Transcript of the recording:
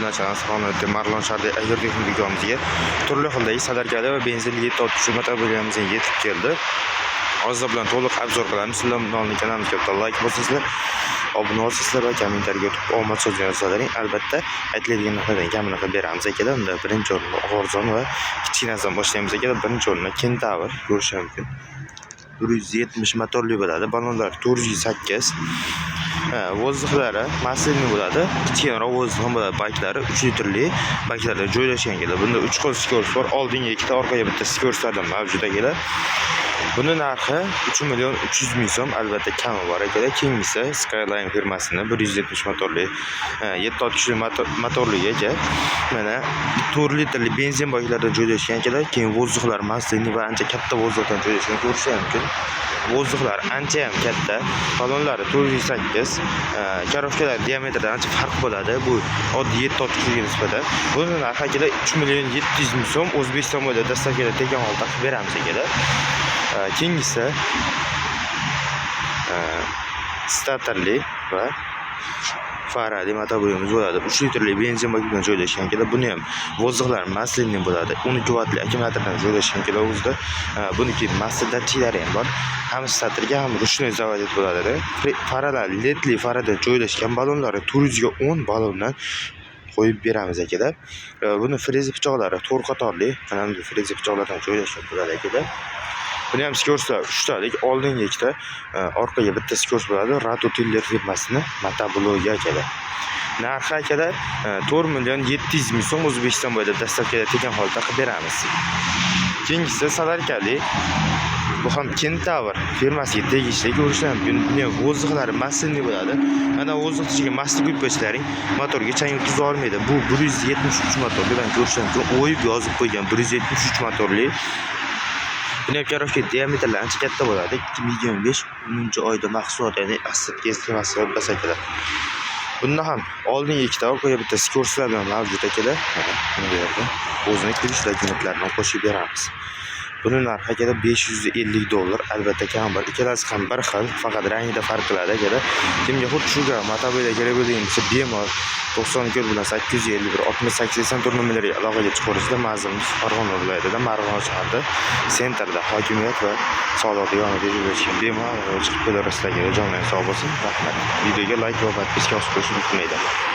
bilan Marg'ilon shahridagi Agrotexnik do'konimizga turli xildagi solarkali va benzinli 763 motorblokamizga yetib keldi. Hozir bilan to'liq обзор qilamiz. Sizlar bundan kanalimizga bitta like bosasizlar, obuna bo'lsanglar va kommentariyaga o'tib omad so'zini yozsalaring, albatta aytiladigan narxlardan kamini qilib beramiz, akalar. Unda birinchi o'rinda arzon va kichkinasidan boshlaymiz, akalar. Birinchi o'rinda Kentavr ko'rish mumkin. 170 motorli bo'ladi. Ballonlar 408. Ha, воздух lari масляный bo'ladi. Kichkinaroq воздух ham bo'ladi. Baklari 3 litrli baklarda joylashgan keladi. Bunda 3 xil скорость bor. Oldinga ikkita, orqaga bitta скорость lardan mavjud, akalar. Buni narxi 3 million 300 ming so'm, albatta kami bor, akalar. Keyingisi Skyline firmasini 170 motorli, 760 motorli, aka. Mana 4 litrli benzin baklarda joylashgan, akalar. Keyin воздух lar масляный va ancha katta воздух dan joylashgan, ko'rish mumkin. Воздух lar ancha ham katta. Ballonlari 408. Коробка lar diametrida ancha farq bo'ladi. Bu oddiy 760 ga nisbatan. Buni narxi, akalar, 3 million 700 ming so'm. O'zbekiston bo'ylab доставка da tekin holda qilib beramiz, akalar. Keyingisi starterli va farali motorbloyimiz bo'ladi. 3 litrli benzin baki bilan joylashgan, akalar. Buni ham воздух lar масляный bo'ladi. 12 vatli akkumulyatordan joylashgan, akalar, o'zida. Buniki масло datchiklari ham bor. Ham starterga, ham ручной заводить bo'ladi. Faralar ledli farada joylashgan, ballonlari 410 ballondan qo'yib beramiz, akalar. Buni freza pichoqlari to'rt qatorli, mana bunday freza pichoqlardan joylashgan bo'ladi, akalar. Buni ham скорость lar uchtalik, oldinga ikkita, orqaga bitta скорость bo'ladi. Rato Tiller firmasini motorblogi, akalar. Narxi, akalar, 4 million 700 ming so'm. O'zbekiston bo'ylab доставка da tekin holda qilib beramiz. Keyingisi solarkali. Bu ham Kentavr firmasiga tegishli, ko'rishlar mumkin. Buni ham воздух lari масляный bo'ladi. Mana воздух ichiga масло quyib qo'ysalaring, motorga chang o'tkaza olmaydi. Bu 173 motorli, mana ko'rishlar mumkin. O'yib yozib qo'ygan 173 motorli. Buni ham коробка diametrlari ancha katta bo'ladi. 2025 10 oyda mahsulot, ya'ni asirga eski mahsulot bas, akalar. Bunda ham oldingi ikkita, orqaga bitta скорость lar bilan mavjud, akalar. Mana bu yerda o'zini kirish dokumentlarini qo'shib beramiz. Buni narxi, akalar, 550 dollar, albatta kam bor. Ikkalasi ham bir xil, faqat rangida farq qiladi, akalar. Kimga xuddi shu motomobil kerak bo'lgan bo'lsa, bemalol 94 bilan 851 68 84 nomerlariga aloqaga chiqaverasizlar. Manzilimiz Farg'ona viloyatida, Marg'ilon shahrida, центр da, hokimiyat va soliq yonida joylashgan. Bemalol chiqib kelaverasizlar. Jonlaring sog' bo'lsin. Rahmat. Videoga layk va подписка bosib qo'yishni unutmanglar.